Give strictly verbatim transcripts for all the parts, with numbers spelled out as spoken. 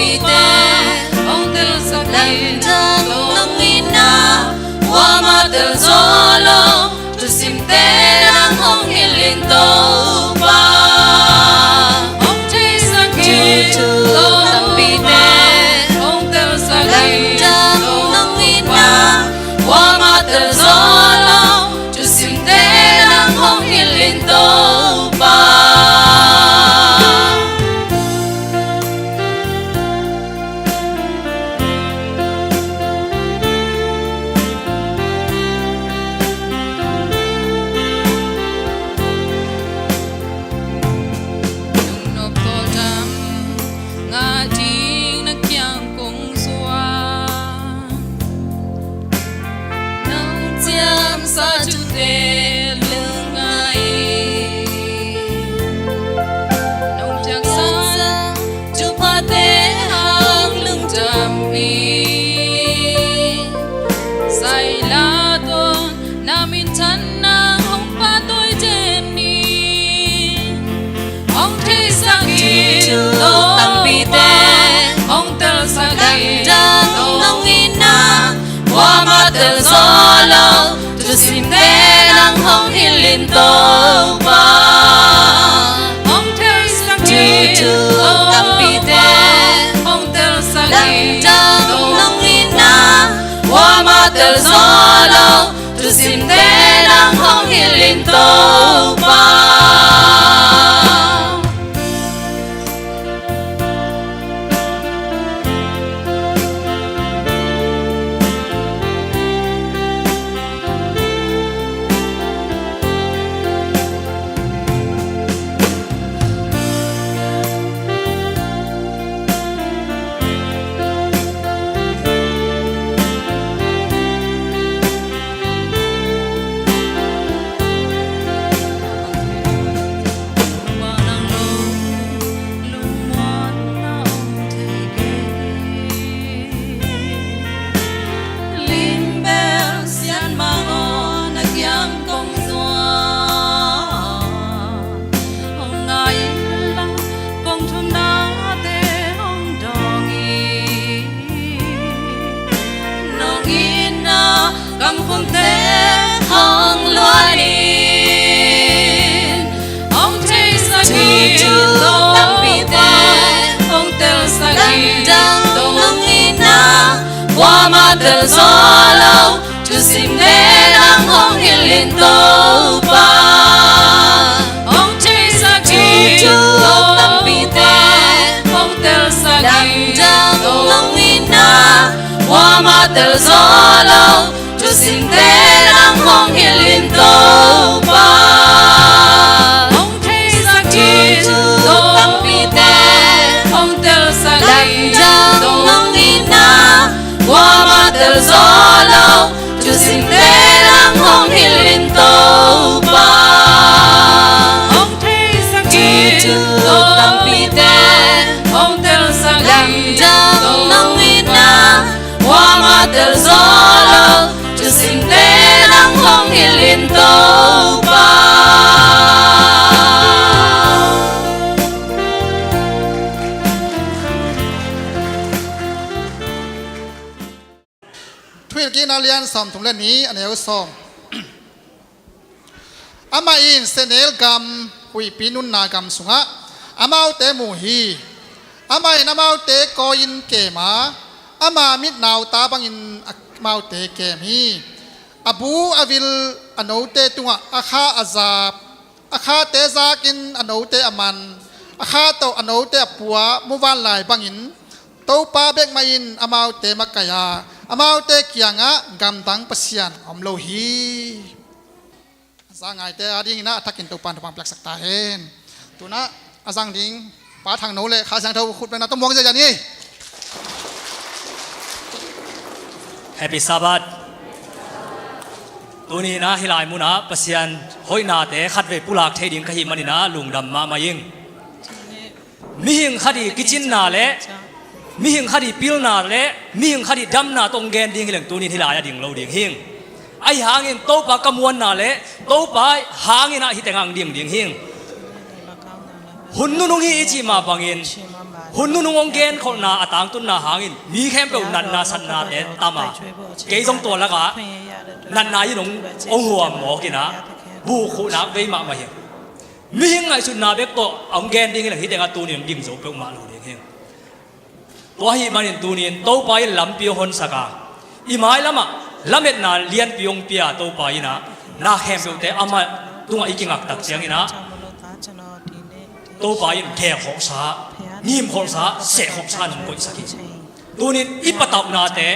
Te hong telsak in, lamdang nong itna kuamah tel zaw lo. Thusimte nang hong hilh in Topa. Hong theisak in, thu tampite hong telsak in, lamdang nong itna kuamah tel zaw lo. Thusimte nang hong hilh in Topa. Lungnop tawldam ngah ding na kiang kong zuan. Nong ciamsa thute lungngai, nong piaksa thuphate hang lungdam hi. Zaila tawh na minthanna hong pahtawi den in. Hong theisak in, thu tampite hong telsak in, lamdang nong itna kuamah tel zaw lo. Thusimte nang hong hilh in Topa. Hong theisak in, thu tampite hong telsak in, lamdang nong itna kuamah tel zaw lo. Thusimte nang hong hilh in Topa. Limbel sian mang aw na kiang kong zuan. Hong ngai inla kong thumnate hong dawng in. Nong itna kamkhumte hong luan in. Hong theisak in, thu tampite hong telsak in, lamdang nong itna kuamah tel zaw lo. Thusimte nang hong hilh in Topa. Hong theisak in, thu tampite hong telsak in, lamdang nong itna kuamah tel zaw lo. Thusimte nang hong hilh in Topa. Hong theisak in, thu tampite hong telsak in, lamdang nong itna kuamah tel zaw lo. Thusimte nang hong hilh in Topa. Hong theisak in, thu tampite hong telsak in, lamdang nong itna kuamah tel zaw lo. Thusimte nang hong hilh in Topa. Thuhilhkikna lian sawmthum le nih, a neu sawm. Amah in sehnel gam, huihpi nunna gam sungah amaute mu hi. Amah in amaute kawi-in kem a, ama mit nauta bangin amaute kem hi. A bu a vil a note tungah a kha a zap, a khate zakin a note a man, a kha tawh a note a pua muvanlai bangin Topa bek mah in amaute makaih a, amaute kiangah gamdang Pasian a om lo hi. A za ngaite adingin ah a thakin Topa in thupha piaksak ta hen. Tunah a zang ding Pa Thang No le Kha Siangtho khut bengna tawh muang ziahziah ni. Happy Sabbath. Tuni-in ah hih lai munah Pasian hoihnate khatvei pulak thei ding ka hih manin ah lungdam mahmah ing. Mihing khat ih kicinna le mihing khat ih pilna le mihing khat ih damna tawh hong gen ding hileng tuni-in hih lai-ah ding lo ding hing. Ahi hangin Topa ka muanna le Topa hangin ah hih tengah hong ding ding hing. Hun nunung hi i cih mah bangin, hun nunung hong genkholhna a tangtunna hangin mi khempeuh natna satnate tam a, kei zong tua lakah natna in hong, hong huam mawk in ah, buk khuh nak vei mahmah hi. Mihing ngaihsutna bek tawh a hong gen ding hi leng, hih tengah tuni hong gim zo peuhmah lo ding hi. Tua ahih manin tuni in Topa in lampi hong honsak a, i mailamah lametna lianpi hong pia Topa in ah, na khempeuhte amah tungah i kingak tak ciangin ah, Topa in gelkhawhsa, ngimkhawhsa, sehkhawhsa in hong koihsak hi. Tuni in i patauhnate,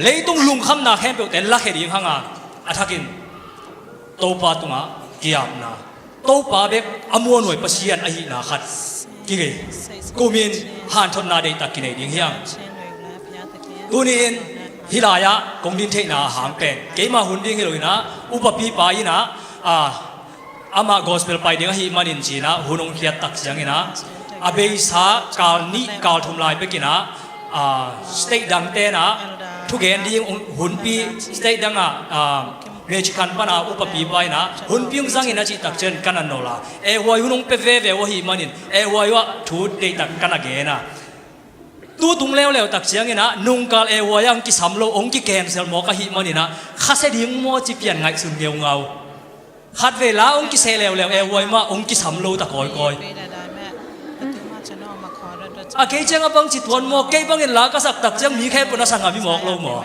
leitung lungkhamna khempeuhte lakhia ding hang a, a thakin Topa tungah kiapna, Topa bek a muanhuai Pasian ahihna khat kigei, kumin hanthotna deihtak kinei ding hiam? Tuni in hih lai-ah kong din theihna a hang pen, keimah hun ding hi lo in ah, upapipa in ah, a, amah gospel pai ding ahih manin ci-in ah hun hong khiat tak ciangin ah, a beisa kal nih kal thum lai bekin ah, a, state dangte in ah thugen ding hunpi, state dang ah, a, Michigan pan a upapipa in ah hunpi hong zang in a cih tak ciangin ka na nolh a, eh, huai hun hong pia veve uh ahih manin, eh, huai uh ah thu deihtak ka na gen a. Tu tung leuleu tak ciangin ah nungkal, eh, huai ah hong kisam lo, hong ki-cancel mawk ahih manin ah, khasia ding maw ci pian ngaihsun ngeungau. Khatvei la hong kiseh leuleu, eh, huai mah hong kisam lo ta kawikawi. A kei ciang a bangci tuan maw, kei bangin la ka sak tak ciang mi khempeuh na sa ngam hi mawk lo maw?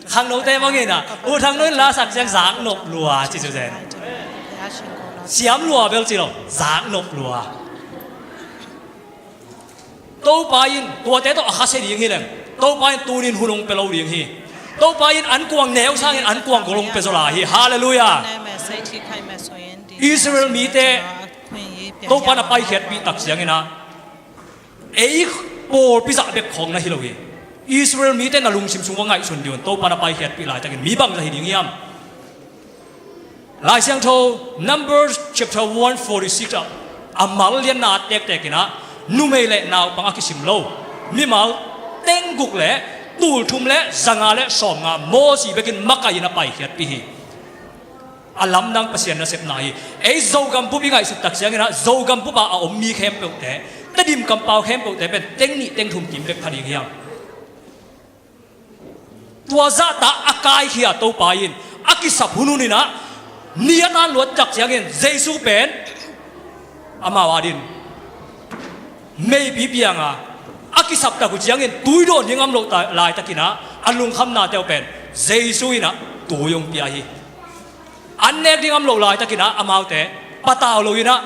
Khangnote bangin ah, U Thangno in la sak ciang zak nop lua ci cu zen. Siam lua bel ci lo, zak nop lua. Topa in tuate tawh a khasia ding hi leng, Topa in tuni in hun hong pia lo ding hi. Topa in an kuang neu sangin an kuang gol hong pia zaw lai hi. Halleluiah. Israel mite Topa na paikhiatpih tak ciangin ah, ei pawlpi zah bek khawng na hi lo hi. Israel mite na lungsim sungah ngaihsun dih un, Topa na paikhiatpih laitakin mi bangzah hi ding hiam? Lai Siangtho Numbers chapter one forty-six ah, a mal lianna a tektek in ah, numei le naupang a kisim lo, mimal tengguk le tulthum le zanga le sawmnga Mosi bekin makai in a paikhiatpih hi. A lamdang Pasian nasepna hi. Ei Zogam bup i ngaihsut tak ciangin ah, Zogam bup ah a om mi khempeuhte, Tedim kampau khempeuhte pen teng nih teng thum kim bek pha ding hiam? Tua zahta a kaikhia Topa in a kisap hunhun in ah, ni a tan luat tak ciangin Jesu pen amau adin meipi pianga a kisap tak uh ciangin tui dawn ding ngam loh ta-, laitakin ah, a lungkhamnate uh pen Jesu in ah tui hong pia hi. An nek ding ngam loh laitakin ah, amaute patau lo in ah,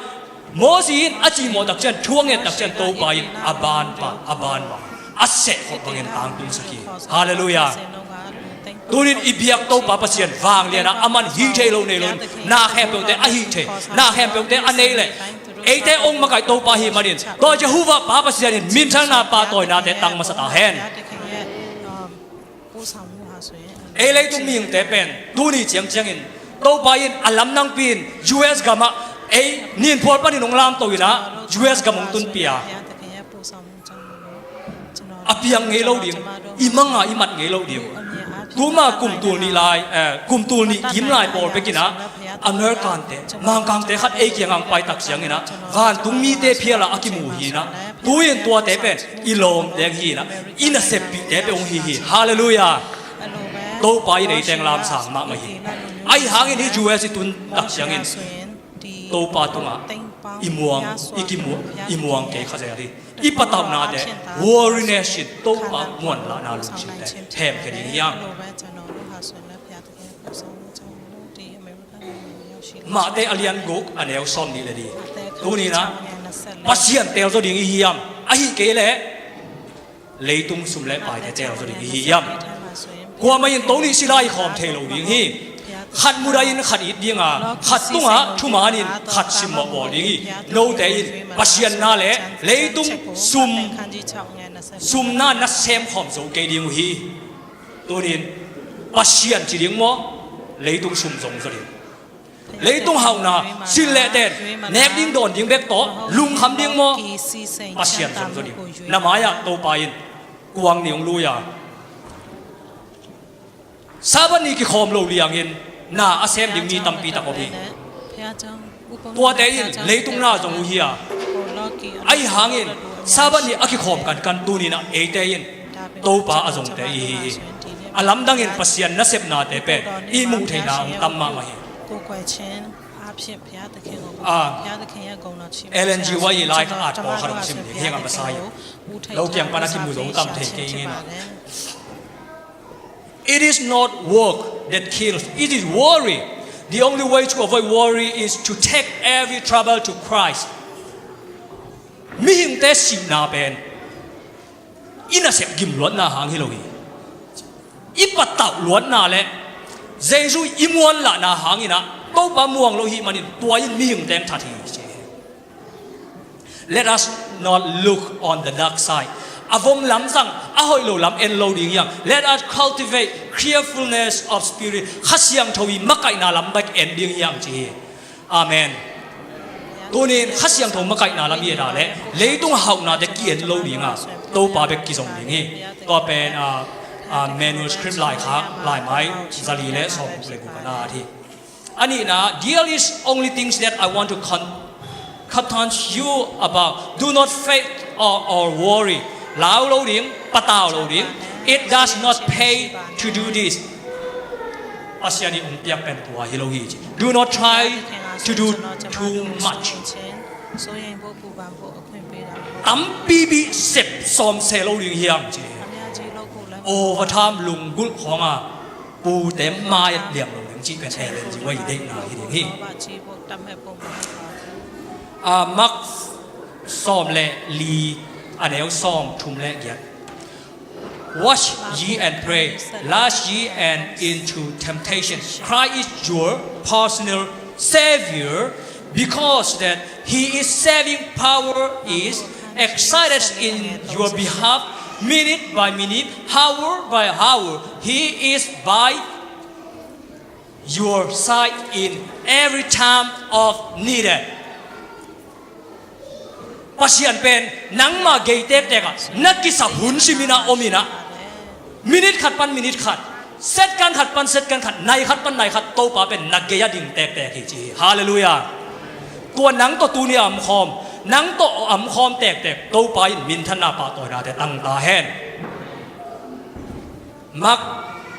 Mosi in a cihmawh tak ciang, thu a nget tak ciang, Topa in a banpa, a banpa a sehkhop bangin tangtungsak hi. Halleluiah. Tunin i biak Topa Pasian vanglian ah, aman hih theih loh nei lo in, na khempeuhte a hih theih, na khempeuhte a nei leh, eite hong makaih Topa ahih manin, tua Jehovah Pa Pasian in minthanna pahtawinate tang masa ta hen. Ei leitung mihingte pen tuni ciangciangin Topa in a lamdangpi in U S gamah ei ninphual panin hong lamto in ah, U S gam hong tunpih a, a piang ngei lo ding, i manga i mat ngei lo ding. Tuma kum tul nih lai, eh, kum tul nih kim lai pawl bekin ah, Americante, Mangkangte khat ei kiangah hong pai tak ciangin ah, vantung mite phial ah a kimu hi in ah, tu-in tuate pen i lawm deng hi in ah, i naseppihte pen hong hi hi. Halleluiah. Topa in ei teng lamsang mahmah hi. Ahi hangin hih U S i tun tak ciangin Topa tungah i muang, i kimuang, i muang kei kha zel hi. I patauhnate, worry nation, Topa muanlahna lungsimte hemkhia ding hiam? Matthai a lian guk a neu sawm nih le li. Tuni in ah Pasian teel zaw ding i hiam? Ahih kei leh leitung sum le paite teel zaw ding i hiam? Kuamah in to nih sila i khawm thei lo ding hi. Khat mudahin khat it ding a, khat tungah thumanin khat simmawh bawl ding hi. Note in Pasian na le leitung sum, sumna na semkhawm zo kei ding uh hi. Tunin Pasian ci ding maw, leitung sum zong zaw ding? Leitung hauhna, sin le ten, nek ding dawn ding bek tawh lungkham ding maw, Pasian zong zaw ding? Na mai-ah Topa in kuang nih hong lui a, Sabbath ni kikhawm lo liangin na a sem ding mi tampi tak om hi. Tuate in leitung na zong uh hi a, ahi hangin Sabbath ni a kikhawm kankan tuni-in ah eite in Topa a zongte i hi hi. A lamdangin Pasian nasepnate pen i muh theihna hong tam mahmah hi. Ah, Ellen G. White i laikhak at pawlkhat hong sim ding hi hang, a masa hi. Lo kiang pan a kimu zo tam thei kei ing in ah. It is not work that kills, it is worry. The only way to avoid worry is to take every trouble to Christ. Mihingte sihna pen i nasep gimluatna hang hi lo hi. I patauh luatna le Jesu i muanlahna hangin ah Topa muang lo hi manin tua in mihingte hong that hi, ci hi. Let us not look on the dark side. A vom lam zang, a hoih lo lam en lo ding hi hang. Let us cultivate cheerfulness of spirit. Kha Siangtho i makaihna lam bek en ding hi hang, ci hi. Amen. Tuni-in Kha Siangtho makaihna lam i et a leh leitung hauhnate ki-en lo ding a, Topa bek kizong ding hi. Tua pen, ah, ah, manuscript laikhak, laimai zali le sawmguk le guk a na hi. A nihna, there is only things that I want to con-, caution you about. Do not fret or, or worry. Lau lo ding, patau lo ding. It does not pay to do this. Pasian in hong piak pen tua hi lo hi, ci. Do not try to do too much. Tampipi sep sawm se lo ding hi hang, ci. Overtime lunggulh khawng a pute mai-at liam lo ding cih pen Ellen G. White i deihna hi ding hi. Ah, Mark sawm le li, a neu sawm thum le giat. Watch ye and pray, lest ye enter into temptation. Christ is your personal Savior, because that He is saving power is exercised in your behalf, minute by minute, hour by hour. He is by your side in every time of needed. Pasian pen nangmah gei tektek ah na kisap hun simin ah omin ah, minit khat pan minit khat, second khat pan second khat, nai khat pan nai khat, Topa pen na gei ah ding tektek hi, ci hi. Halleluiah. Tua nang tawh tuni a omkhawm, nang tawh a omkhawm tektek Topa in minthanna pahtawinate tang ta hen. Mark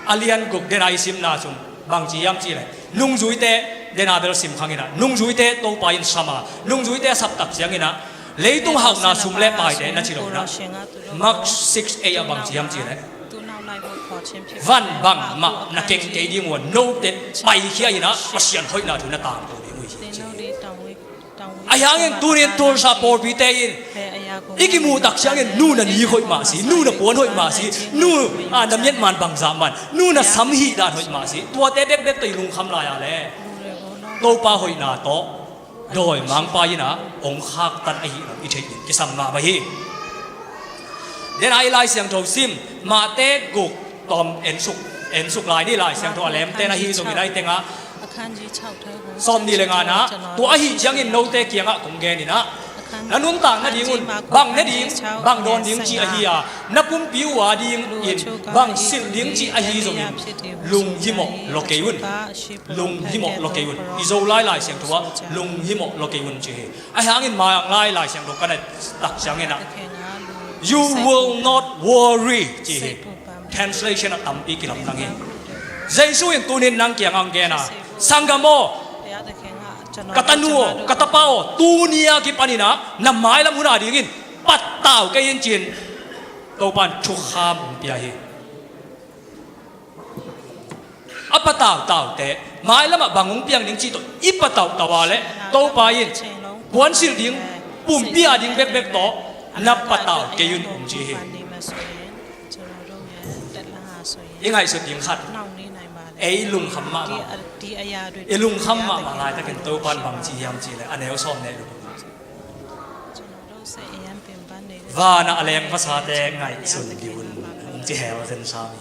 a lian guk dena i simna sung bangci hiam cihleh, nungzuite dena bel sim khang in ah, nungzuite Topa in sam a, nungzuite a sap tak ciangin ah leitung hauhna sum le paite na ci lo in ah, Mark six eight ah bangci hiam cihleh, van bangmah na keng kei ding uh a, note paikhia in ah Pasian hoihna thu na tangko ding uh hi, ci hi. Ahi hangin tuni-in Tulsa pawlpite in i kimuh tak ciangin nu na nik hoih mah si, nu na puan hoih mah si, nu, ah, na miat man bangzah man, nu na sam hih dan hoih mah si, tuate bekbek tawh i lungkham lai a leh Topa hoihna tawh dawimangpa in ah hong khaktan ahih lam i theih ding kisam mahmah hi. Dena i Lai Siangtho sim, Mate guk tawm ensuk, ensuk lai ni. Lai Siangtho a lemten ahi zongin ah i tengah sawm nih le nga na, tua ahi ciangin note kiangah kong gen in ah, na nuntak nadingun bang ne ding, bang dawn ding cih ahi a, na pumpi uh a dingin bang silh ding cih ahi zongin lunghimawh lo kei un. Lunghimawh lo kei un. I Zolai Lai Siangtho ah lunghimawh lo kei un ci hi. Ahi hangin Manglai Lai Siangtho ka na tak ciangin ah, you will not worry, ci hi. Translation ah tampi kilamdang hi. Jesu in tunin nang kiangah hong gen a, sanggam aw, ka tanu aw, ka tapa aw, tuni a kipanin ah na mailam hun a dingin patau kei in, ci-in Topa in thukham hong pia hi. A patautaute mailamah bang hong piang ding cih tawh i patautau a leh Topa in puansilh ding, pumpi a ding bekbek tawh na patau kei un, hong ci hi. I ngaihsut ding khat, ei lungkham mahmah, i lungkham mahmah laitakin Topa in bang ci hiam cihleh, a neu sawm le li, vanah a leng vasate ngaihsun dih un, hong ci hel zen sam hi.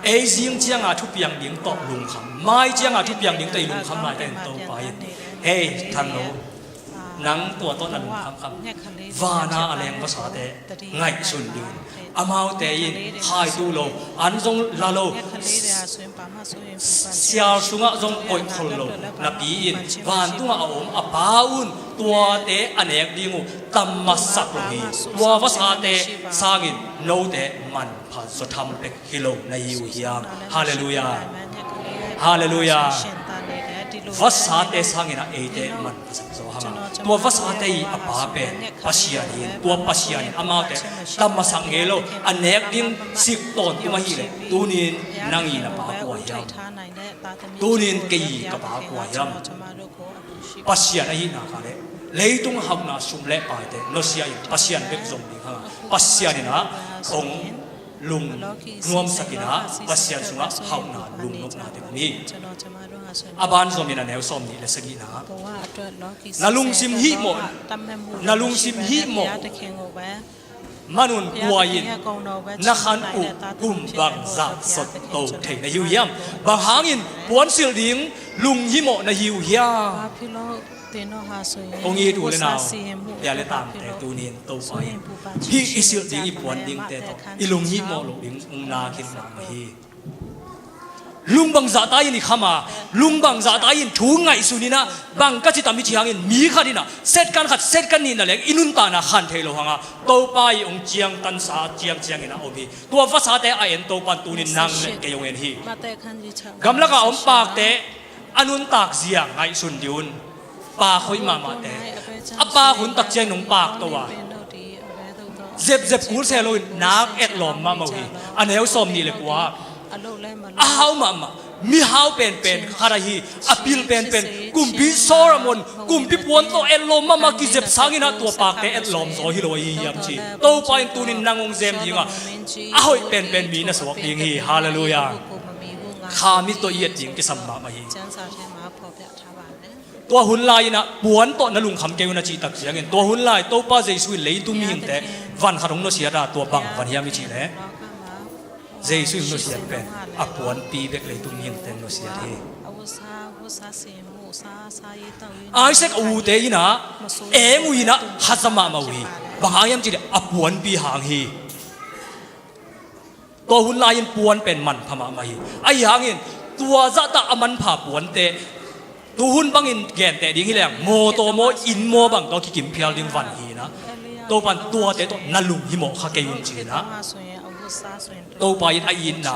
Ei zing cianga thupiang ding tawh lungkham, mai cianga thupiang ding tawh i lungkham laitakin Topa in, hei, Thanlo, Nang tua tawh na lungkham kha. Vana a leng vasate ngaihsun ding. Amaute in khaitu lo, an zong la lo, sial sungah zong koih khol lo napi-in vantungah a om a Pa un tuate a nek ding uh tam masak lo hi. Tua vasate sangin note manpha zaw tham bek hi lo na hi uh hiam? Halleluiah. Halleluiah. Vasate sangin ah eite manpha zaw hang a, tua vasate i a Pa pen Pasian hi. Tua Pasian in amaute tam masak ngei lo, a nek ding sik tawntung ahih leh, tunin nang i na Pa kua hiam? Tunin kei i ka Pa kua hiam? Pasian ahihna kha leh leitung hauhna sum le paite nusia in Pasian bek zong ding hang a, Pasian in ah hong lungnuamsak in ah Pasian sungah hauhna lungnopna ding om hi. A ban zom in a neu sawm nih le sagihna, na lungsim hihmawh, na lungsim hihmawh manun buai in na khan uh kum bangzah sot to thei na hi uh hiam? Bang hangin puansilh ding lunghimawh na hi uh hiam? Kong it u le nau, pia le tangte, tunin Topa in hih i silh ding, i puan dingte tawh i lunghimawh loh ding ung na khin na mah hi. Lung bangzah ta in i kham a, lung bangzah ta in thu ngaihsun in ah, bang ka ci tam i ci hangin mi khat in ah second khat, second nih na leng i nuntakna khan thei lo hang a, Topa i hong ciangtansa ciangciang in ah om hi. Tua vasate a en Topa in tunin nang le kei hong en hi. Gamlakah om pakte a nuntak zia ngaihsun dih un. Pak hoih mahmahte, a pak hun tak ciang nong pak to a, zepzep kul se loin nak etlawm mahmah uh hi. A neu sawm nih le kua, a hau mahmah, mihau penpen khat ahi, a pil penpen, kumpi Solomon, kumpi puan tawh etlawm mahmah kizep sangin ah tua pakte etlawm zaw hi lo ahi hiam ci. Topa in tunin nang hong zem ding a, a hoih penpen mi na suak ding hi. Halleluiah. Kha mi tawh i et ding kisam mahmah hi. Tua hun lai-in ah puan tawh na lungkham kei un a cih tak ciangin, tua hun lai Topa Jesu in leitung mihingte van khat hong nusiat a, tua bang van hiam i cih leh, Jesu in hong nusiat pen a puanpi bek leitung mihingte hong nusiat hi. Isaac a ute in ah eng uh in ah haza mahmah uh hi. Bang hang hiam cih leh a puanpi hang hi. Tua hun lai-in puan pen manpha mahmah hi. Ahi hangin tua zahtak a manpha puante tuhun bangin genteh ding hi leng, mawtaw maw, inn maw bang tawh kikim phial ding van hi in ah, Topa in tuate tawh na lunghimawh kha kei un ci in ah, Topa in a itna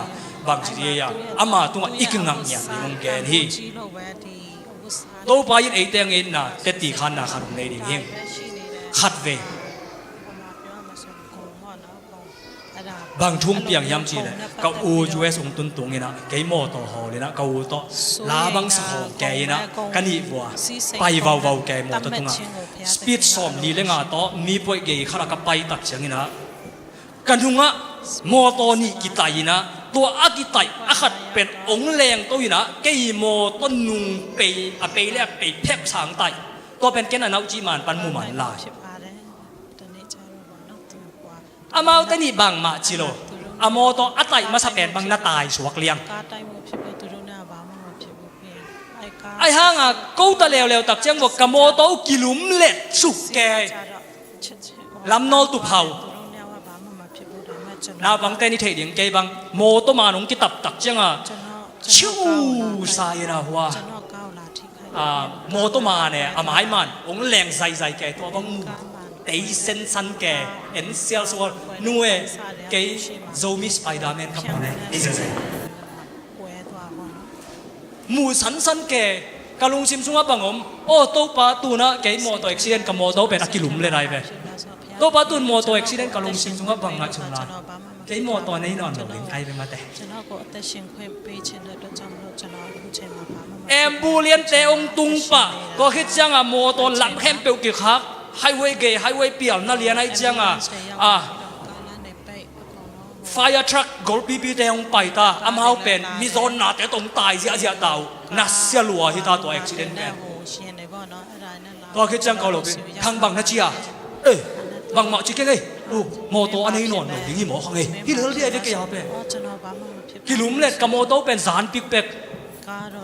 bangci ding hiam, ama tungah i kingak ngiat ding hong gen hi. Topa in eite a ngeina teti khanna khat hong nei ding hi. Khatvei bang thu hong piang hiam cih leh, ka u U S hong tun tung in ah, kei mawtaw hawl in ah, ka u tawh la bang sakhawm kei in ah, ka nih vua pai vauvau kei mawtaw tungah. Speed sawm li le nga tawh mi puai gei khat ah ka pai tak ciangin ah, ka nungah mawtaw nih kitaih in ah, tua a kitaih a khat pen hong lengto in ah, kei mawtaw nung pei, a pei le a pei phek sang taih. Tua pen ken a nauh cih man pan mu man lai. Amaute nih bangmah ci lo. A mawtaw a taih masa pen bang na taisuak liang. Ahi hanga ko ta leuleu tak ciang vua ka mawtaw kilumlet suk kei. Lamnawl tuphau. Naupangte nih theih ding, kei bang mawtaw man hong kitap tak cianga ciu sa in a hua. A, mawtaw man e, a mai man hong leng zaizai kei, tua bang mu tei sensan kei, en sial sual, nu e, kei Zomi Spiderman ka mawh e, ei zaizai. Mu sansan kei, ka lungsim sungah bang om? Aw Topa, tunah kei mawtaw accident, ka mawtaw pen a kilum le nai ve. Topa, tun mawtaw accident ka lungsim sungah bang ngaihsun lai? Kei mawtaw nei nawn lo ding kai ve mate. Ambulance te hong tung pah, tua khit cianga mawtaw lam khempeuh kikhak, highway gei, highway pial na lian ahi cianga, a, fire truck golpipi te hong pai ta, amau pen mizawnnate tawh hong tai ziahziah ta uh, nasia lua hi ta tua accident pen. Tua khit ciang ka lo pen, khang bang na ci a? Eh, bangmah ci keng ei. Uh, mawtaw a nei nawn lo ding hi mawk khang ei. Hi lel dia ve kei a pen. Kilumlet ka mawtaw pen zan pikpek.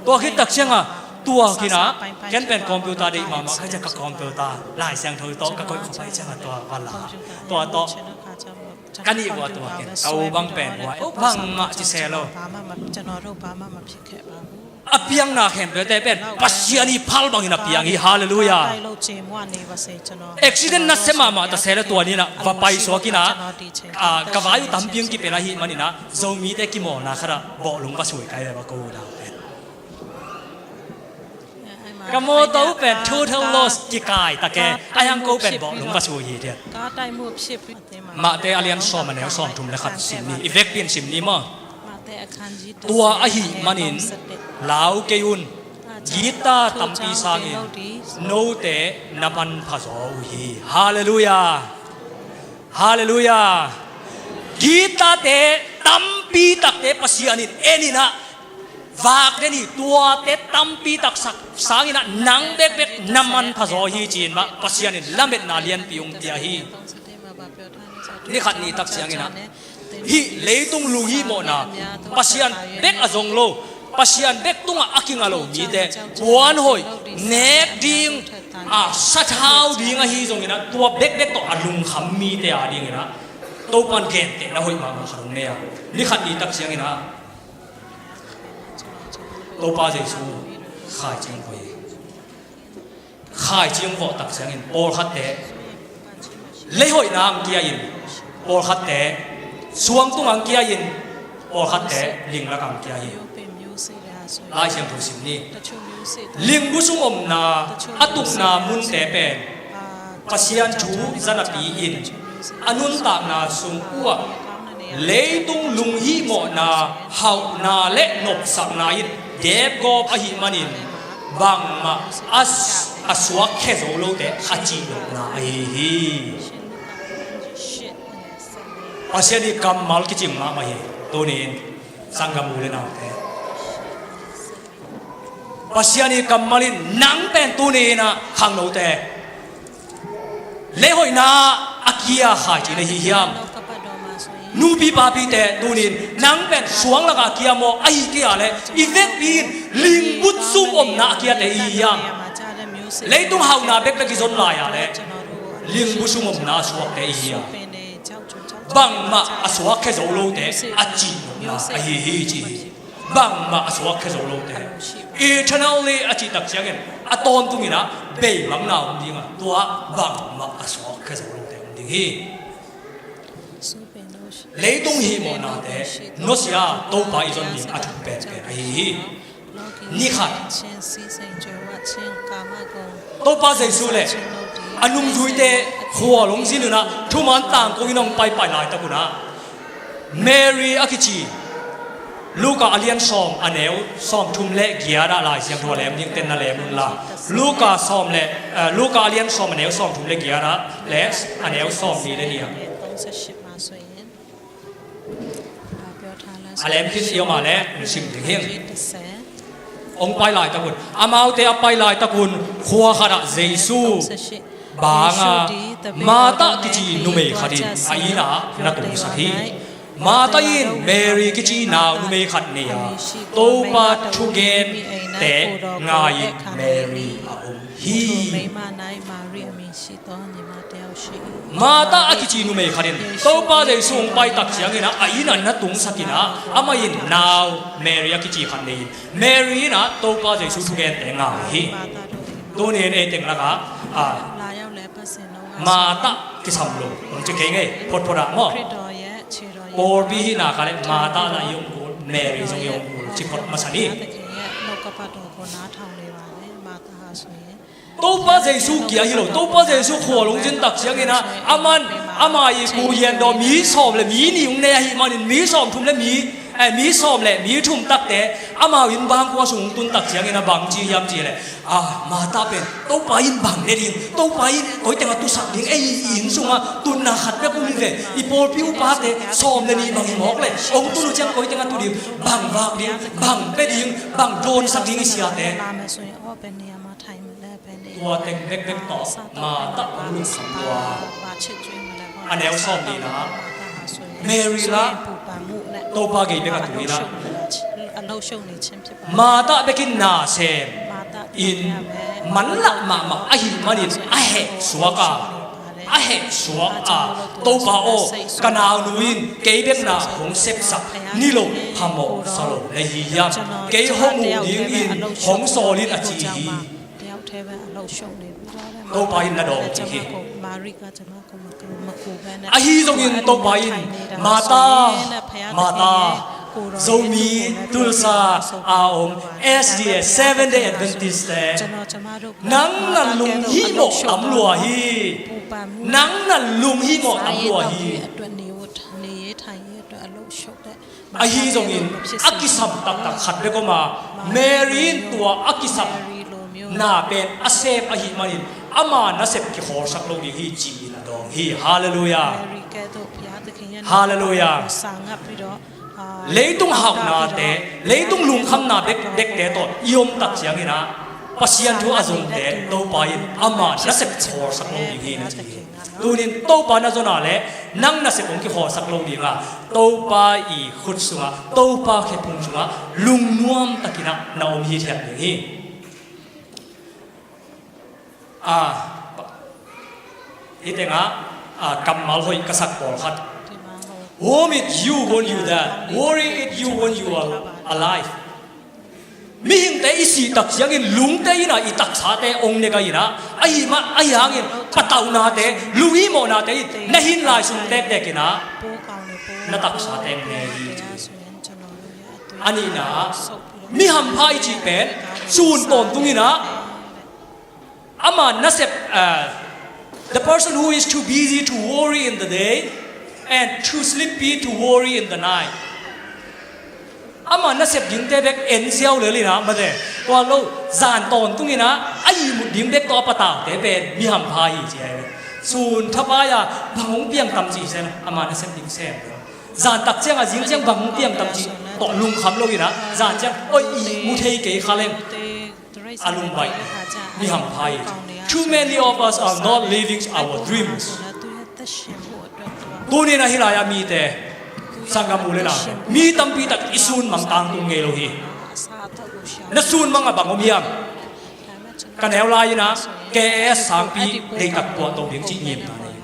Tua khit tak cianga Tua kinah ken pen computer deih mahmah ka, ka computer Lai Siangtho tawh ka koih khawpai ciangah tua va la. Tua tawh ka nih uh a, tua kin ka u bang pen uh a, bangmah ci se lo. A piangna khempeuhte pen Pasian ii phal bangin a piang hi. Halleluiah. Accident nasia mahmah ta se le tua ni-in ah va paisuak in ah, ka vai uh tampi hong kipel ahih manin ah Zomite kimawlna khatah bawhlung va sui kai ve, va ko uh dang pen. Ka mawtaw uh pen total loss, kikai ta ke, a hiang ko pen bawhlung va sui hi diat. Mahte a lian sawm a neu sawmthum le khat sim ni. I vekpi-in sim ni maw. Tua ahih manin lau kei un, guitar tampi sangin note na manpha zaw uh hi. Halleluiah. Halleluiah. Guitar-te tampi takte Pasian in en in ah vak den hi. Tuate tampi tak sak sangin ah nang bekbek na manpha zaw hi ci-in mah Pasian in lametna lianpi hong pia hi. Ni khat ni tak ciangin ah hih leitung lunghihmawhna, Pasian bek a zong lo, Pasian bek tungah a kinga lo mite puan hoih, nek ding, a sathau ding ahi zongin ah tua bekbek tawh a lungkham mite a dingin ah Topan gentehna hoih mahmah khat hong nei a, ni khat ni tak ciangin ah Topa Jesu khaici hong vawh hi. Khaici hong vawh tak ciangin pawlkhatte leihoihna hong kia in, pawlkhatte suangtung hong kia in, pawlkhatte linglak hong kia hi. Lai Siangtho sim ni. Lingbu sung omna a tukna munte pen Pasian thu zanapi in a nuntakna sung uh ah leitung lunghihmawhna, hauhna le nopsakna in depgawp ahih manin bangmah a, a suakkhia zo lote a cih lohna ahi hi. Pasian ii kammal kicing mahmah hi. Tuni-in sanggam u le naute, Pasian ii kammal in nang pen tuni-in ah khangnote leihoihna a kia khaici na hi hiam? Nupi papite tuni-in nang pen suang lakah kia maw, ahih kei a leh i vekpi in lingbu sung omna a kiate i hi hiam? Leitung hauhna bekbek i zon lai a leh lingbu sung omna a suakte i hi hiam? Bangmah a suakkhia zo lote a cih lohna ahi hi ci hi. Bangmah a suakkhia zo lote, eternally a cih tak ciangin a tawntungin ah beimangna om ding a, tua bangmah a suakkhia zo lote om ding hi. Leitung hihmawhnate nusia Topa i zon ding a thupi penpen ahi hi. Ni khat Topa Jesu le a nungzuite khual hong zin un ah thuman tangko in hong paipai laitak un ah Mary a kici, Luka a lian sawm a neu sawmthum le giat ah Lai Siangtho a lem dingte na lem un la. Luka sawm le, eh, Luka a lian sawm a neu sawmthum le giat ah le a neu sawmnih le nih ah. A lem khin i om a leh hong sim ding hing. Hong pai laitak un, amaute a pai laitak un khua khatah Jesu banga Martha kici numei khat in a inn ah na tungsak hi. Martha in Mary kici nau numei khat nei a, Topa thugente ngai-in Mary a om hi. Martha a kici numei khat in Topa Jesu hong pai tak ciangin ah a inn ah na tungsak in ah amah in nau Mary a kici khat nei in Mary in ah Topa Jesu thugente ngai hi. Tuni-in ei teng lakah, ah, Martha kisam lo hong ci kei ngei photphot ah maw. Pawlpi hihna ka leh Martha lah i hong kul, Mary zong i hong kul ci phot masa ni. Topa Jesu kia hi lo. Topa Jesu khual hong zin tak ciangin ah aman ama ii kuhian dawh mi sawm le mi nih hong nei ahih manin mi sawmthum le mi, eh, mi sawm le mi thum takte amau inn bangkua sung hong tun tak ciangin ah bang ci hiam cih leh, ah, Martha pen Topa in bang ne ding, Topa in koi teng a tusak ding, ei inn sungah tunna khat bek um hi ve, i pawlpi upate sawm le nih bang hi mawk leh hong tun uh ciang koi teng a tu ding, bang vak ding, bang pia ding, bang dawnsak ding i siate. Tua teng bekbek tawh Martha hong lungkham lua. A neu sawmnihna, Mary lah Topa gei bek a tu in ah Martha bekin na sem. in manlah mahmah ahih manin a heh suak a, a heh suak a, Topa aw, ka naunu in kei bek na hong sepsak ni lo, phamawh sa lo na hi hiam? Kei hong uh dingin hong sawl in a ci hi. Topa in na dawng ci hi. Ahi zongin Topa in, Martha, Martha, Zomi Tulsa a om S D A, Seventh Day Adventist te, nang na lunghimawh tam lua hi. Nang na lunghimawh tam lua hi. Ahi zongin a kisam taktak khat bek om a, Mary in tua a kisam na pen a sep ahih manin ama nasep kikhawlsak lo ding hi ci-in a dawng hi. Halleluiah. Halleluiah. Leitung hauhnate, leitung lungkhamna bek, bekte tawh i om tak ciangin ah, Pasian thu a zonte Topa in ama nasep kikhawlsak lo ding hi na ci hi. Tunin Topa na zon a leh nang nasep hong kikhawlsak lo ding a, Topa i khut sungah, Topa khephung sungah lungnuam takin ah na om hithiat ding hi. Ah, hih tengah, ah, kammal hoih ka sak pawlkhat. Worm it, you won't you that. Worry it, you won't you are alive. Mihingte i sih tak ciangin lungte in ah i taksate hong ne gai in ah, ahi mah, ahi hangin patauhnate, lunghimawhnate in na hin lai sung tektek in ah na taksate hong ne hi ci. A nihna ah, mi hampha i cih pen sun tawntung in ah, ama nasep, ah, the person who is too busy to worry in the day and too sleepy to worry in the night. Ama nasep dingte bek en ziau lel in ah, mate, tua lo, zan tawntung in ah a ihmut ding bek tawh a pataute pen mi hampha hi ci hi. Sun thapai a bang hong piang tam cih sem, ama nasep ding sem. Zan tak ciang a zing ciang bang hong piang tam cih tawh lungkham lo in ah, zan ciang, oi, ihmu thei kei kha leng, a lungbaih, mi hampha hi. Too many of us are not living our dreams. Tunin a hih lai-ah mite, sanggam u le nau, mi tampi tak i sunmang tangtung ngei lo hi. Na sunmang a bang om hiam? Ka neu lai-in ah K S Sangpi deihtak puahto ding cih ngimna nei.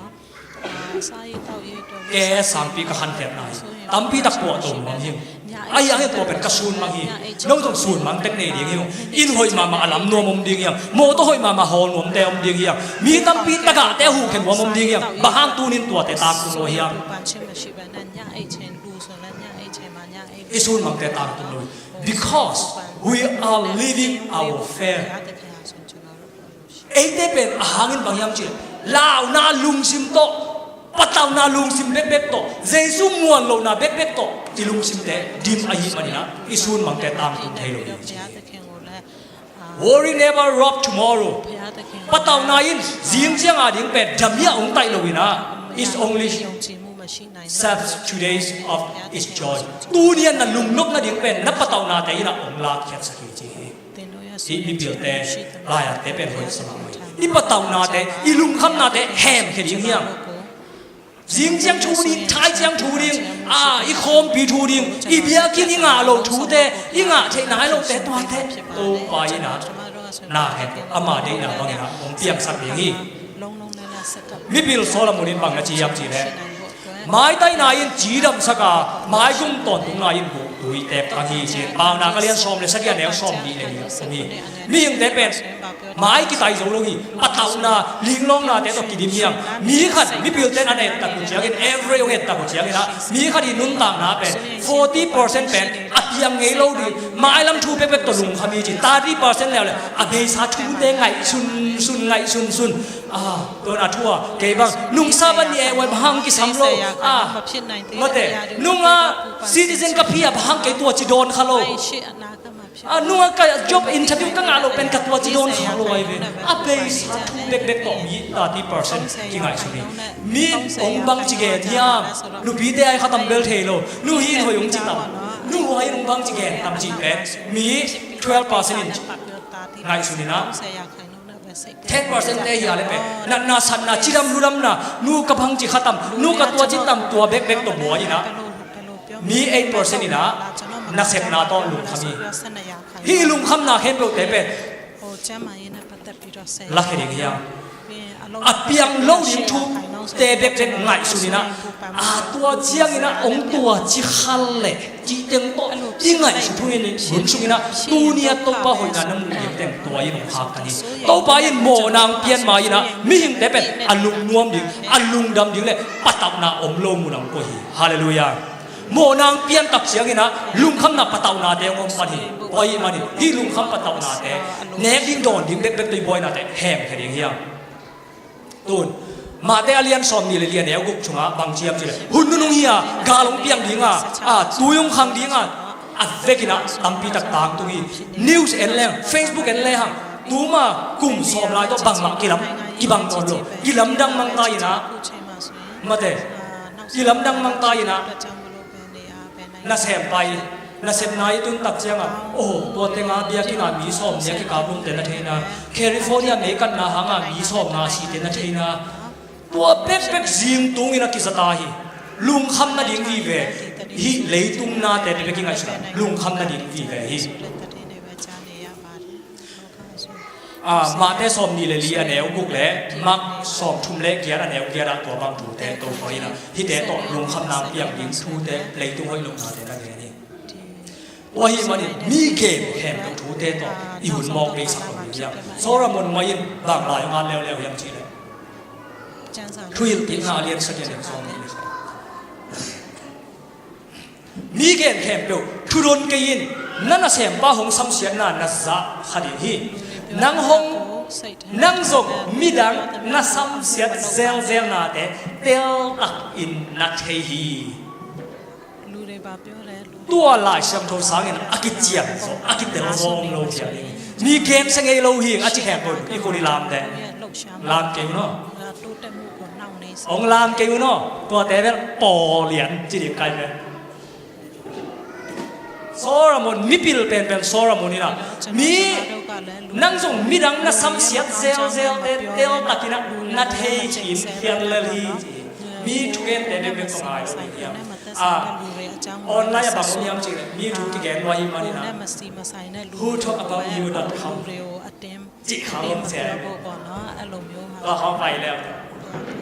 K S Sangpi ka khankhia nai, tampi tak puahto nuam hi. Ahi hangin tua pen ka sunmang hi. Nong zong sunmang tek nei ding hi ung. Inn hoih mahmah a lam nuam om ding hiam? Mawtaw hoih mahmah hawl nuamte om ding hiam? Mi tampi tagahte a huhkhia nuam om ding hiam? Bang hang tunin tuate tangtung lo hiam? I sunmangte tangtung lo hi. Because we are living our faith. Eite pen a hangin bang hiam cih leh, launa lungsim tawh, patauhna lungsim bekbek tawh, Jesu muan lohna bekbek tawh i lungsimte dim ahih manin ah i sunmangte tangtung thei lo hi. Worry never rob tomorrow. Patauhna in zing ciang a ding pen dam hiah hong taih lo in ah, it's only saps two days of its joy. Tuni a na lungnop nading pen na patauhnate in ah hong lakkhiatsak hi ci hi. Hih mipilte, lai-ate pen hoih sa mahmah hi. I patauhnate, i lungkhamnate hemkhia ding hiam? Zing ciang thu ding, thai ciang thu ding, a, i khawmpi thu ding, i biakinn i ngah loh thute, i ngah theih nai lohte, tuate Topa in ah na hen, ama deihna bangin ah hong piangsak ding hi. Mipil Solomon in bang na ci hiam cih leh, maitaihna in cidamsak a, maigum tawntungna in guhtui teek thang hi ci-in, Paunak a lian sawm le sagih a neu sawmnih le nih ah om hi. Mihingte pen mai kitai zo lo hi. Patauhna, linglawngnate tawh kidim hiam? Mi khat, mipilte in a na ettak uh ciangin, every hong ettak uh ciangin ah, mi khat i nuntakna pen forty percent pen a piang ngei lo ding, mailam thu pekpek tawh lungkham hi ci. Thirty percent leuleu a beisa thute ngaihsun sun, ngaihsun sun. Ah, tua na thu a, kei bang nungsa ban ni e wai bang hang kisam lo. Ah, mate, nunga citizen ka phi a bang hang kei tua ci dawn kha lo. Ah, nunga ka job interview ka ngah loh pen ka tua ci dawn kha lo ai ve. A beisa thu bekbek tawh mi thirty percent kingaihsun hi. Mi hong bang ci gen hiam? Nupite ai kha tam bel thei lo. Nu hi in hoih hong ci tam, nu huai in hong bang ci gen tam cih pen mi twelve percent in ngaihsun in ah, ten percent te hi a le pen natna satna, cidam ludamna, nu ka bang ci kha tam, nu ka tua ci tam, tua bekbek tawh buai in ah, mi eight percent in ah nasepna tawh lungkham hi. Hih lungkhamna khempeuhte pen Lakhia ding hiam? A piang lo ding thute bekbek ngaihsun inah, a tua cianginah hong tua cikhal leh cih teng tawh i ngaihsut hun sung inah, tuni a Topa hoihna na muh ding teng tua in hong khak ka hi. Topa in mawhna hong pian ma inah mihingte pen a lungnuam ding, a lungdam ding le patauhna om lo mun ah hong koih hi. Halleluiah. Mawhna hong pian tak cianginah lungkhamna patauhnate hong om pan hi. Tua ahih manin hih lungkham patauhnate nek ding, dawn ding bekbek tawh i buainate hemkhia ding hiam? Tun Matthai a lian sawmnih le li, a neu guk sungah bang ci hiam cih leh, hun nunung hi a, gal hong piang ding a, a, tui hong khang ding a, a vekinah tampi tak tangtung hi. News en leng, Facebook en lehang, tuma kum sawm lai tawh bangmah kilam, kibang nawn lo, kilamdang mang ta inah, mate, kilamdang mang ta inah, nasem pai, nasepna i tun tak ciangah, oh, tua tenga biakinn ah mi sawm nih a kikap lungte na theihna, California meikatna hanga mi sawm nga site na theihna, tua bekbek zing tungin a kizata hi. Lungkham nading vive, hih leitung nate bekbek i ngaihsun a, lungkham nading vive hi. Ah, Matthai sawmnih le li, a neu guk le Mark sawmthum le giat, a neu giat ah tua bang thute Topa in ah hihte tawh lungkhamna piang ding thute, leitung hoih lohnate na gen hi. Tua ahih manin mi gen khempeuh thute tawh i hun mawk beisak lo ding hiam? Solomon mah in bang lai hong at leuleu hiam cih leh, Thuhilhkikna a lian sagih, a neu sawmnih le khat. Mi gen khempeuh thudon kei in, na nasempa hong samsiatna na zah kha ding hi. Nang hong, nang zong midang na samsiat zelzelnate teltakin na thei hi. Tua Lai Siangtho sangin a kician zaw, a kitel zaw om lo thiang ding hi. Mi gensia ngei lo hi, a ci khempeuh i khut i lamte. Lam kei un aw. Hong lam kei un aw. Tuate bel pawlian ci ding kai ve. Solomon, mipil penpen Solomon in ah, mi, nang zong midang na samsiat zelzelte teltakin ah na thei in khial lel hi, ci hi. Mi thugente bekbek tawh ngai lo ding hiam? Ah, online ah bang om hiam cih leh, mi thu kigen lua ahih manin ah, who talk about you dot com cih khang om sia. Tua khang pai leu.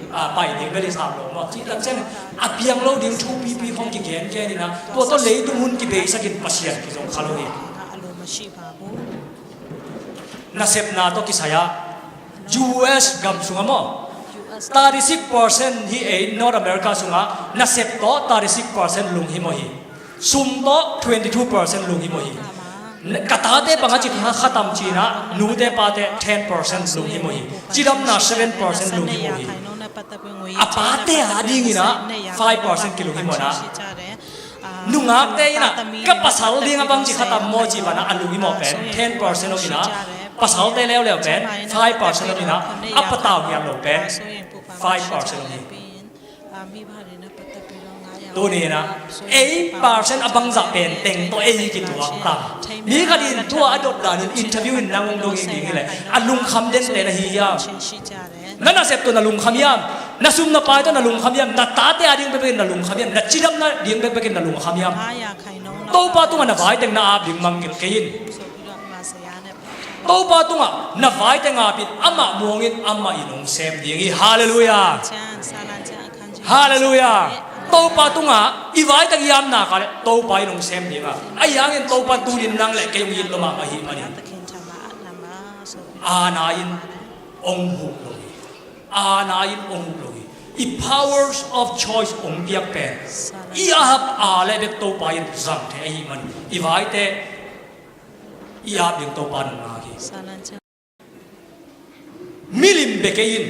Ah, pai ding bel i sam lo maw. Cih tak ciang a piang lo ding thu pipi khong kigen gen in ah, tua tawh leitung hun kibeisakin Pasian kizong kha lo hi. Nasepna tawh kisai ah U S gam sungah maw, thirty-six percent hi ei, North America sungah nasep tawh thirty-six percent lunghimawh hi. Sum tawh twenty-two percent lunghimawh hi. Ka tate bang a ci kha tam ci-in ah, nute pate ten percent lunghimawh hi. Cidamna seven percent lunghimawh hi. A pate a dingin ah five percent kilunghimawh in ah, nungakte in ah, ka pasal ding a bang ci kha tam maw ci-in ah, a lunghimawh pen ten percent om in ah, pasalte leuleu pen five percent om in ah, a patau ngiat lo pen five percent om hi. Tuni in ah, eight percent a bangzah pen teng tawh ei kituak ta. Mi khat in tua a dot danin interview in nang hong dong ding hi leh, a lungkham dente na hi hiam? Na nasep tawh na lungkham hiam? Na sum na pai tawh na lungkham hiam? Na tate a ding bekbekin na lungkham hiam? Na cidamna ding bekbekin na lungkham hiam? Topa tungah na vai teng na ap ding mangngilh kei in. Topa tungah na vai teng ap in, amah muang in, amah in hong sem ding hi. Halleluiah. Halleluiah. Topa tungah i vai teng i ap nak leh Topa in hong sem ding a. Ahi hangin Topa in tuni-in nang le kei hong it lua mahmah ahih manin, aana in hong huh lo hi. Aana in hong huh lo hi. I powers of choice hong piak pen, i ap a leh bek Topa in zang thei ahih manin, i vaite i ap ding Topa in hong ngak hi. Milim bek ei in,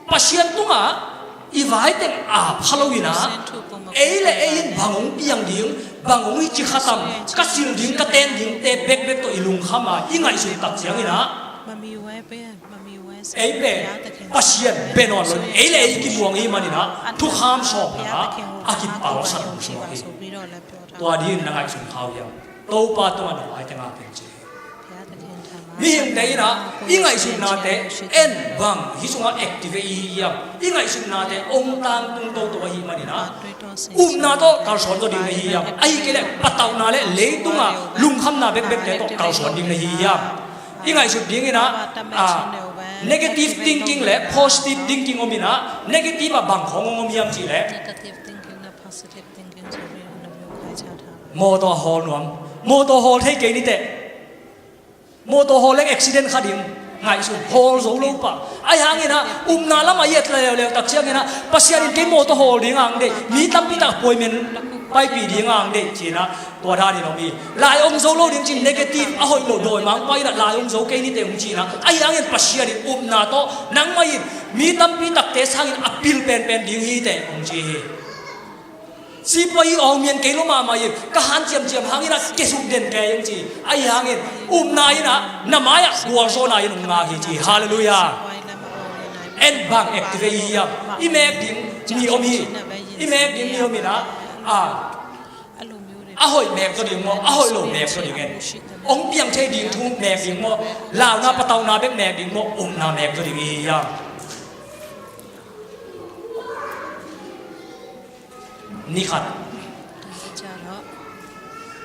Pasian tungah i vai teng ap kha lo in ah, ei le ei in bang hong piang ding, bang hong ci kha tam, ka silh ding, ka ten dingte bekbek tawh i lungkham a i ngaihsut tak ciangin ah, ei pen Pasian bia nawn lo, ei le ei kimuang ahih manin ah, thukham sawm lakah a kipalsat hong suak hi. Tua dingin na ngaihsun kha uh hiam? Topa tungah na vai teng ap in ci hi. Mihingte in ah, i ngaihsutnate en bang hih sungah active i hi hiam? I ngaihsutnate hong tangtung toto ahih manin ah, upna tawh kalsuan zaw ding na hi hiam? Ahih kei leh patauhna le leitungah lungkhamna bekbekte tawh kalsuan ding na hi hiam? I ngaihsut dingin ah, ah, negative thinking le positive thinking om in ah, negative ah bang khawng om hiam cih leh, mawtaw a hawl nuam, mawtaw hawl thei kei ni teh. Mawtaw hawl leng accident kha ding. Ngaihsun, hawl zo lo pah. Ahi hangin ah upna lamah i et leuleu tak ciangin ah, Pasian in kei mawtaw hawl ding ang deih, mi tampi tak appointment paipih ding ang deih ci-in ah, tua danin om hi. Lai om zo lo ding cin negative, a hoih lo dawimangpa in ah lai om zo kei ni teh hong ci-in ah, ahi hangin Pasian in upna tawh nangmah in mi tampi takte sangin a pil penpen ding hi teh hong ci hi. Sipuai i awng mian kei lo mahmah in ka hanciamciam hangin ah kesuk den kei hong ci. Ahi hangin upna in ah na mai-ah gualzawhna in hong ngak hi ci. Halleluiah. En bang activate hi hiam? I mek ding ni om hi. I mek ding ni om in ah, a, a hoih mek zaw ding maw, a hoih lo mek zaw ding en? Hong piang thei ding thu mek ding maw, launa patauna bek mek ding maw, upna mek zaw ding hi hiam? Ni khat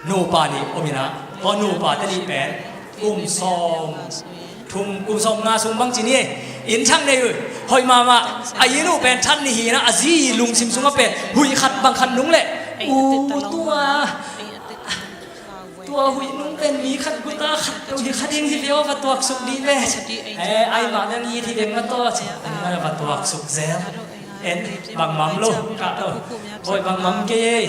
nupa nih om in ah, tua nupa te nih pen kum sawm thum, kum sawm nga sung bang ci ni, inn thak nei uh, hoih mahmah. A inn uh pen that nih hi in ah, a zi lungsim sungah pen huih khat bang khat nung leh, u, tua, tua huih nung pen mi khat guta khat peuh hi kha ding hi ve aw, va tuaksuk dih ve. Eh, ai mah dang it hi deng mah tawh ci. An mah va tuaksuk zel. En, bangmah om lo, kah tawh. Bawi, bangmah om kei ei.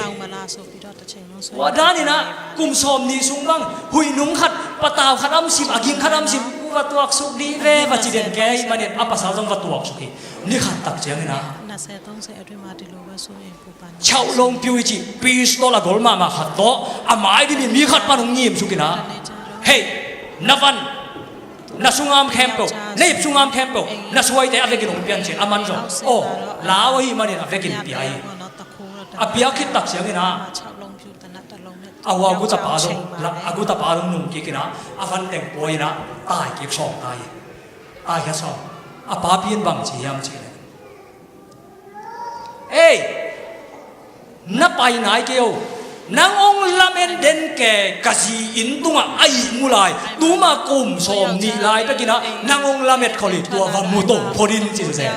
Tua dan in ah kum sawm nih sung bang huih nung khat, patau khat a om sim, a ging khat a om sim, u, va tuaksuk dih ve, va ci den kei manin a pasal zong va tuaksuk hi. Ni khat tak ciangin ah, chauh longpiu i cih pistol a gol mahmah khat tawh a mai dimin mi khat pan hong ngimsuk in ah, hei, na van, na sungam khempeuh, na ip sungam khempeuh, na suaite a vekin hong pia in ci-in a man zong, aw, lau ahih manin a vekin pia hi. A pia khit tak ciangin ah, a hua gutapa zong, a gutapa zong nung kik in ah, a van teng pawi in ah, tai kik sawm ta hi. Ai, ka sawm. A papi in bang ci hiam cih leh, ei, na pai nai kei o. Nang hong lamen den kei, ka zi inn tungah a ihmu lai, tuma kum sawm nih lai bekin ah nang hong lamet khol hi, tua va mu to phot in ci zel.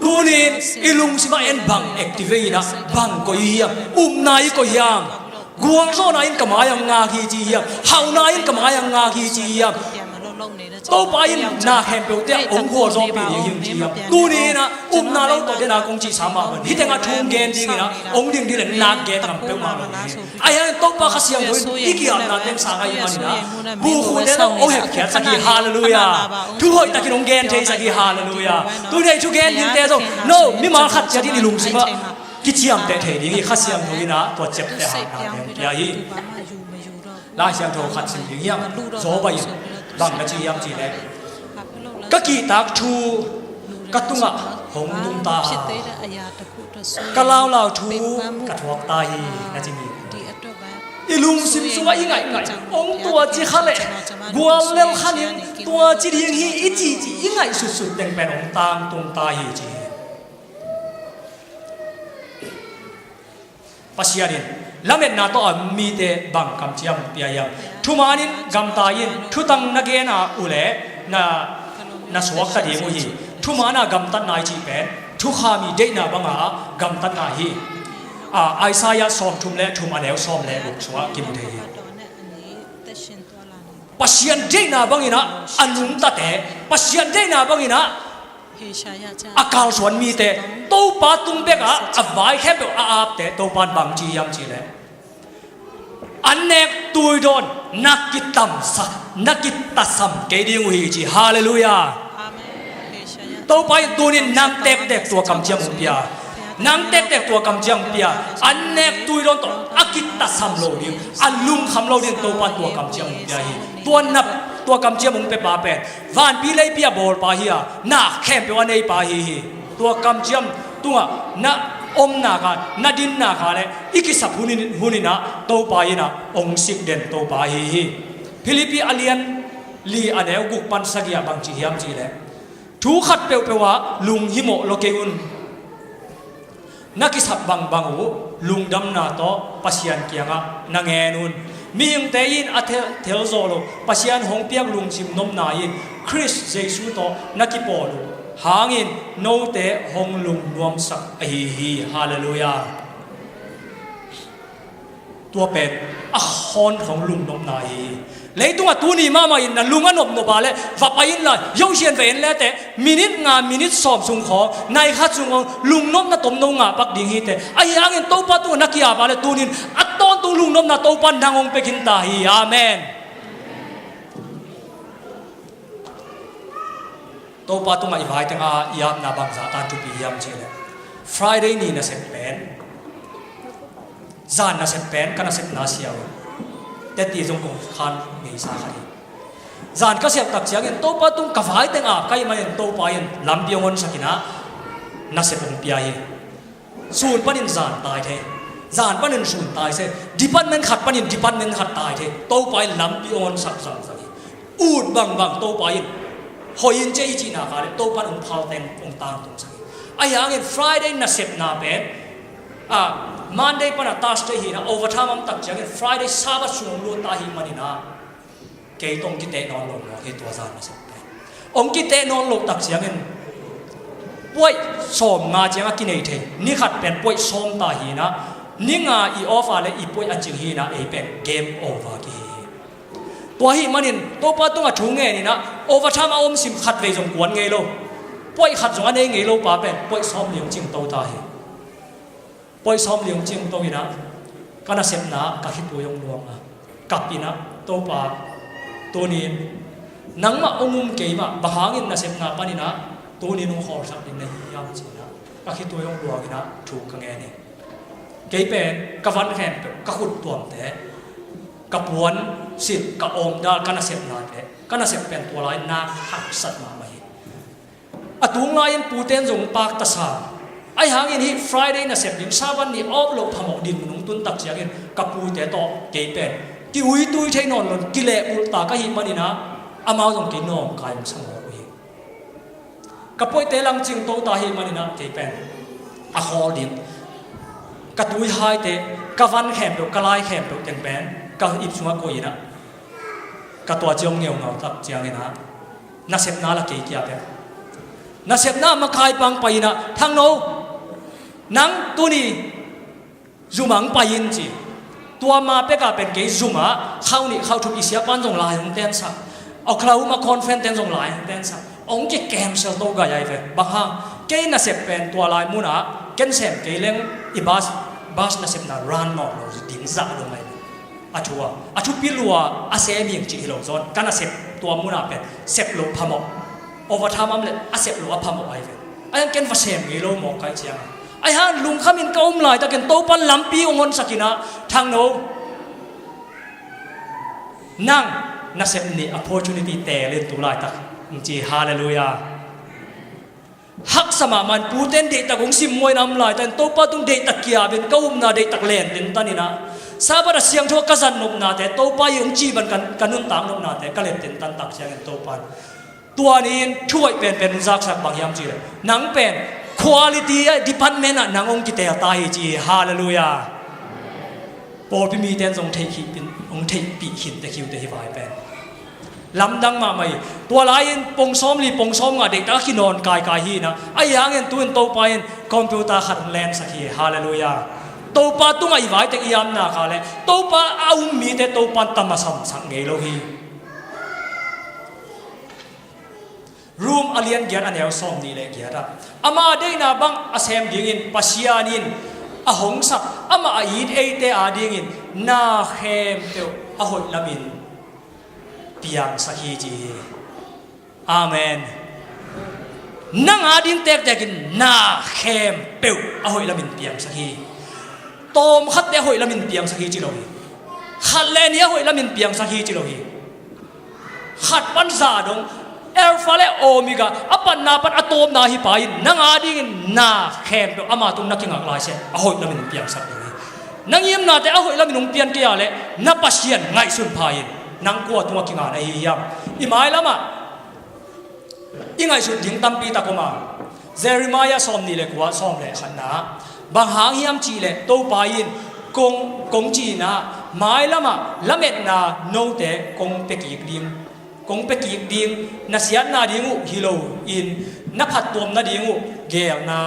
Tunin i lungsimah en bang activate in ah, bang koih hiam? Upna i koih hiam? Gualzawhna in ka mai-ah ngak hi ci hiam? Hauhna in ka mai-ah ngak hi ci hiam? Topa in na khempeuhte ah hong gualzawhpih ding hi ci hiam? Tuni in ah upna lo tawh den a kong cihsa mah bang, hih tengah thu gen dingin ah hong ding ding leh nak gen ngam peuhmah lo hi. Ahi hangin Topa Kha Siangtho in i ki-apna teng sang ahih manin ah, bu khute zong hong hepkhiatsak hi. Halleluiah. Thu hoihtakin hong gen theisak hi. Halleluiah. Tuni a i thu gen dingte zong, no, mimal khat ciatin i lungsimah kiciamteh thei ding hi. Kha Siangtho in ah tua ciapteh hakna teng pia hi. Lai Siangtho khat sim ding hiam? Job in bang na ci hiam cih leh, ka kihtak thu ka tungah hong tung ta, ka laulau thu ka thuak ta hi, na ci hi. I lungsim sungah i ngaihngaihin, hong tua ci kha leh gual lel khanin tua ci ding hi i cihcih i ngaihsutsut teng pen hong tangtung ta hi ci hi. Pasian in lametna tawh a mite bang kamciam pia hiam? Thumanin gamta in, thutang na gen a uh leh na, na suakta ding uh hi. Thuman a gamtatna i cih pen thukham i deihna banga gamtatna hi. A, Isaiah sawmthum le thum, a neu sawm le guk sungah kimu thei hi. Pasian deihna bangin ah a nungtate, Pasian deihna bangin ah a kalsuan mite, Topa tung bekah a vai khempeuh a apte, Topa in bang ci hiam cih leh, an nek tuidawn na kitamsak, na kitasam kei ding uh hi ci. Halleluiah. Topa in tunin nang tektek tua kamciam hong pia. Nang tektek tua kamciam hong pia. An nek tuidawn tawh a kitasam lo ding, a lungkham lo ding Topa in tua kamciam hong pia hi. Tua nap, tua kamciam hong pia pa pen vanpi leipi a bawlpa hi a, na khempeuh a neipa ahi hi. Tua kamciam tungah na om nak a, na din nak a leh i kisap hun in, hun in ah Topa in ah hong sik den Topa ahi hi. Philippi a lian li, a neu guk pan sagih ah bang ci hiam cih leh, thu khat peuhpeuh ah lunghimawh lo kei un. Na kisap bangbang uh lungdamna tawh Pasian kiangah na ngen un. Mihingte in a thel, thel zawh lo, Pasian hong piak lungsim nopna in Khrist Jesu tawh na kipawl uh hangin note hong lungnuamsak ahi hi. Halleluiah. Tua pen a hawn hong lungnopna hi. Leitungah tuni mahmah in na lung a nopnop a le va pai inla, Yosian va en leteh minit nga, minit sawm sung khawng, nai khat sung khawng lungnopna tomno ngah pak ding hi teh. Ahi hangin Topa tungah na ki-ap a le tunin a tawntung lungnopna Topa nang hong pia khin ta hi. Amen. Topa tungah i vai tengah i apna bangzah tan thupi hiam cih leh, Friday ni nasep pen, zan nasep pen ka nasepna siau, teti zong kong khan ngeisa khat hi. Zan ka siau tak ciangin Topa tung ka vai teng ap ka hih manin Topa in lampi hong honsak in ah nasep hong pia hi. Sun panin zan tai thei, zan panin sun tai thei, department khat panin department khat tai thei, Topa in lampi hong honsak zangzang hi. Ut bangbang Topa in hoih in ci hi i cih nak leh Topa in hong phal teng hong tangtungsak hi. Ahi hangin Friday nasepna pen, ah, Monday pana Thursday hi in ah overtime a om tak ciangin Friday Sabbath sung hong lut ta ahih manin ah kei tawh hong kiteh nawn lo mawk hi tua zan nasep pen. Hong kiteh nawn loh tak ciangin puaih sawm nga ciang a kinei thei, ni khat pen puaih sawm ta hi in ah, ni nga i off a le i puaih a cing hi in ah ei pen game over kihi hi. Tua ahih manin Topa tungah thu ngen in ah overtime a om sim khat vei zong kuan ngei lo, puaih khat zong a nei ngei lo pa pen puaih sawm li hong cingto ta hi. Puaih sawm li hong cingto in ah ka nasepna ah ka khitui hong luang a, kap in ah, Topa, tunin nangmah hong um kei mah, bang hangin nasepna panin ah tunin hong khawlsak ding na hi hiam ci in ah ka khitui hong luang in ah thu ka ngen hi. Kei pen ka van khempeuh, ka khut tuamte, ka puan silh, ka awmdal, ka nasepnate, ka nasep pen tua lai nak haksat mahmah hi. A tung lai-in pute in zong pakta sa. Ahi hangin hih Friday nasep ding, Sabbath ni off loh phamawh dinmun hong tun tak ciangin ka pute tawh kei pen ki-uitui thei nawn lo in, kilehbulh ta ka hih manin ah amau zong kei nawngkai hong sa mawk uh hi. Ka puaihte lang cingto ta ahih manin ah kei pen a khawl ding, ka tuihaite, ka van khempeuh, ka lai khempeuh teng pen ka ip sungah koih in ah ka tua ciang ngeungau tak ciangin ah nasepna la kei kia pen, nasepna makai pang pai in ah, Thangno, nang tuni zum ah hong pai in ci. Tua ma pek a pen kei zum ah khau nih khau thum i siapa'n zong lai hong tensak, Oklahoma Conference ten zong lai hong tensak, hong ki-cancel to gai ahi ve. Bang hang, kei nasep pen tua lai mun ah ken sem kei leng i bus, bus nasepna run nawn lo ding zah dong ahi ve. A thu a, a thupi lua a sem ing cih hi lo zaw in, ka nasep tua mun ah pen sep loh phamawh, overtime a om leh a sep loh a phamawh ahi ve. Ahi hang ken va sem ngei lo mawk ka hih ciang a, ahi hang lungkham in ka om laitakin Topa'n lampi hong honsak in ah, Thangno, nang nasep nih opportunity teel in tu laitak, hong ci. Halleluiah. Haksa mahmah in, pute in deihtak hong simmuai in a om laitakin Topa tung deihtak ki-ap in, ka upna deihtak lententan in ah, Sabbath a siangtho ka zat nopnate, Topa ii hong cih bang ka, ka nuntak nopnate ka lententan tak ciangin Topa in tua ni-in thu hoih penpen hong zaksak. Bang hiam cih leh, nang pen quality department ah nang hong kiteel ta hi ci hi. Halleluiah. Pawlpi mite in zong theih khin, hong theihpih khin tek hi uh teh hih vai pen. Lamdang mahmah hi. Tua lai-in pawng sawmli, pawng sawmnga deihtak a kinawn kaikai hi in ah, ahi hangin tu-in Topa in computer khat hong lensak hi. Halleluiah. Topa tungah i vai teng i apna kha leh Topa a um mite Topa in tamasamsak ngei lo hi. Rom a lian giat a neu sawmnih le giat ah, ama deihna bang a sem dingin Pasian in a hong sak, amah a it eite adingin na khempeuh a hoih lamin piangsak hi ci hi. Amen. Nang ading tektekin na khempeuh a hoih lamin piangsak hi. Tawmkhatte a hoih lamin piangsak hi ci lo hi. Khat le nih a hoih lamin piangsak hi ci lo hi. Khat pan za dong, Alpha le Omega, a patna pan a tawpna hi pa in, nang adingin na khempeuh ama tung na kingak lai se a hoih lamin piangsak ding hi. Na ngimnate a hoih lamin hong pian kei a leh na Pasian ngaihsun pha in, nang kua tungah kinga na hi hiam? I mailamah i ngaihsut ding tampi tak om a, Jeremiah sawmnih le kua, sawm le khatna, Bang hang hiam cihleh Topa in kong, kong ci-in ah mailamah lametna note kong pia kik ding, kong pia kik ding, na siatna ding uh hi lo in na phattuam nading uh geelna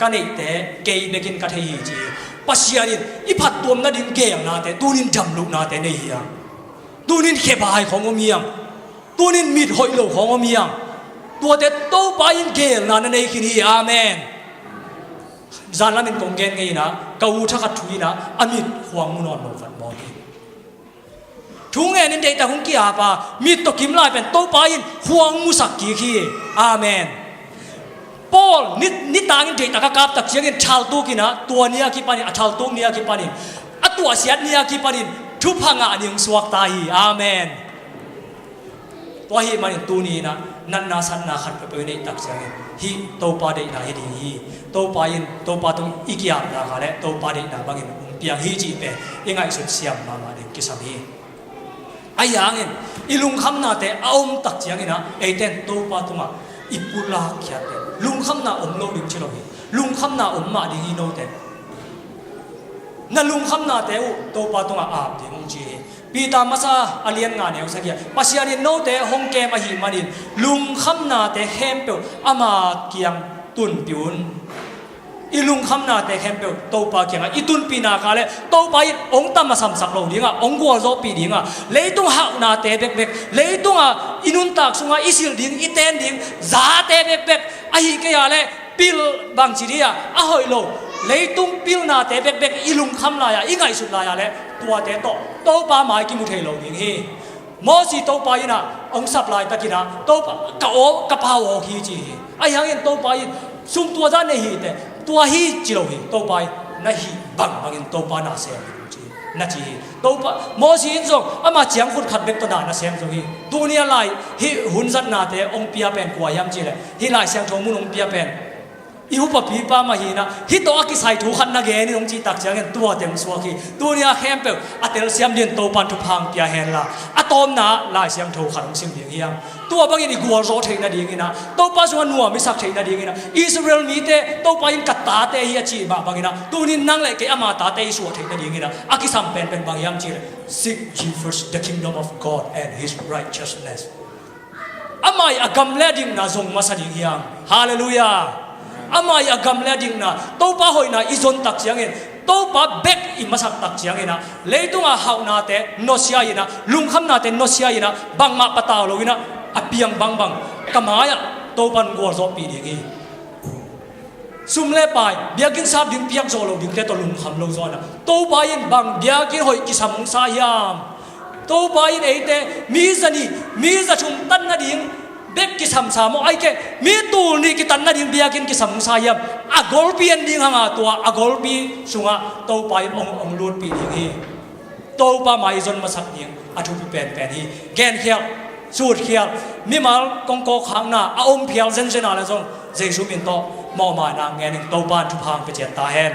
ka neihte kei bekin ka thei hi ci hi. Pasian in i phattuam nading geelnate tunin damlohnate nei hiam? Tunin khebai khong om hiam? Tunin mit hoih lo khong om hiam? Tuate Topa in geelna na nei khin hi. Amen. Zanlamin kong gen ngei inah ka u thakhat thu inah a mit khuang mu nawn lo vat mawk hi. Thu ngenin deihtak hong ki-ap a, mit tawh kim lai pen Topa in khuang musak kik hi. Amen. Paul ni, nitangin deihtak a kaptak ciangin thaltuk inah tua ni a kipanin, a thaltuk ni a kipanin, a tuahsiat ni a kipanin thupha ngah ni hong suakta hi. Amen. Tua ahih manin tuni inah natna satna khat peuhpeuh i neihtak ciangin hih Topa deihna hi ding hi. Topa in, Topa tung i ki-apna kha le Topa deihna bangin hong piang hi cih pen i ngaihsut siam mahmah ding kisam hi. Ahi hangin i lungkhamnate a omtak ciangin ah eite in Topa tungah i pulak khiat pen lungkhamna om lo ding ci lo hi. Lungkhamna om mah ding hi note. Na lungkhamnate uh Topa tungah ap ding hong ci hi. Peter masa a lian nga neu sagih ah Pasian in note hong kem ahih manin lungkhamnate khempeuh ama kiang tunpih un. I lungkhamnate khempeuh Topa kiangah i tunpih nak leh Topa in hong tam a samsak lo dingah, hong gualzawhpih dingah, leitung hauhnate bekbek, leitungah i nuntak sungah i silh ding, i ten ding zate bekbek, ahih kei ah leh pil bangci dih ah a hoih lo, leitung pilnate bekbek i lungkham lai-ah, i ngaihsut lai-ah leh tuate tawh Topa mai kimu thei lo ding hi. Mosi Topa inah hong sap laitakin ah Topa ka aw, ka pa aw hi ci hi. Ahi hangin Topa in sum tua zah nei hi teh, tua hi ci lo hi. Topa in na hih bangbangin Topa na sem hi ci, na ci hi. Topa, Mosi in zong ama ciangkhut khat bek tawh na, na sem zo hi. Tuni a lai hih hun zatnate hong pia pen kua hiam cihleh hih Lai Siangtho mun hong pia pen i upapipa mah hi inah, hih tawh a kisai thu khat na gen in hong cihtak ciangin tua teng suak hi. Tuni a khempeuh a telsiam dingin Topan thupha hong pia henla, a tawpna Lai Siangtho khat hong sim ding hiam? Tua bangin i gualzawh theih nadingin ah, Topa sungah nuam i sak theih nadingin ah, Israel mite Topa in ka tate hi a cih mah bangin ah, tunin nang le kei ama tate i suah theih nadingin ah, a kisam penpen bang hiam cihleh, "Seek ye first the kingdom of God and his righteousness." Amah ii a gam le a dikna zong masa ding hiam? Halleluiah. Amah ii a gam le a dikna, Topa hoihna i zontak ciangin, Topa bek i masaktak ciangin ah, leitungah hauhnate nusia in ah, lungkhamnate nusia in ah, bangmah patau lo in ah, a piang bangbang ka mai-ah Topan gualzawhpih ding hi. Sum le pai, biakinn sap ding piak zawh lo dingte tawh lungkham lo zaw in ah, Topa in bang biakinn hoih kisam hong sa hiam? Topa in eite mi zanih, mi zathum tan nading bek kisamsa maw, ahih kei leh mi tul nih kitan nading biakinn kisam hong sa hiam? A golpi en ding hang a, tua a golpi sungah Topa in hong, hong lutpih ding hi. Topa mai zon masak ding a thupi penpen hi. Genkhial, sutkhial, mimal kongkawk khakna a om phial zenzen a le zong Jesu min tawh mawhmaina ngenin Topa in thupha hong pia ciat ta hen.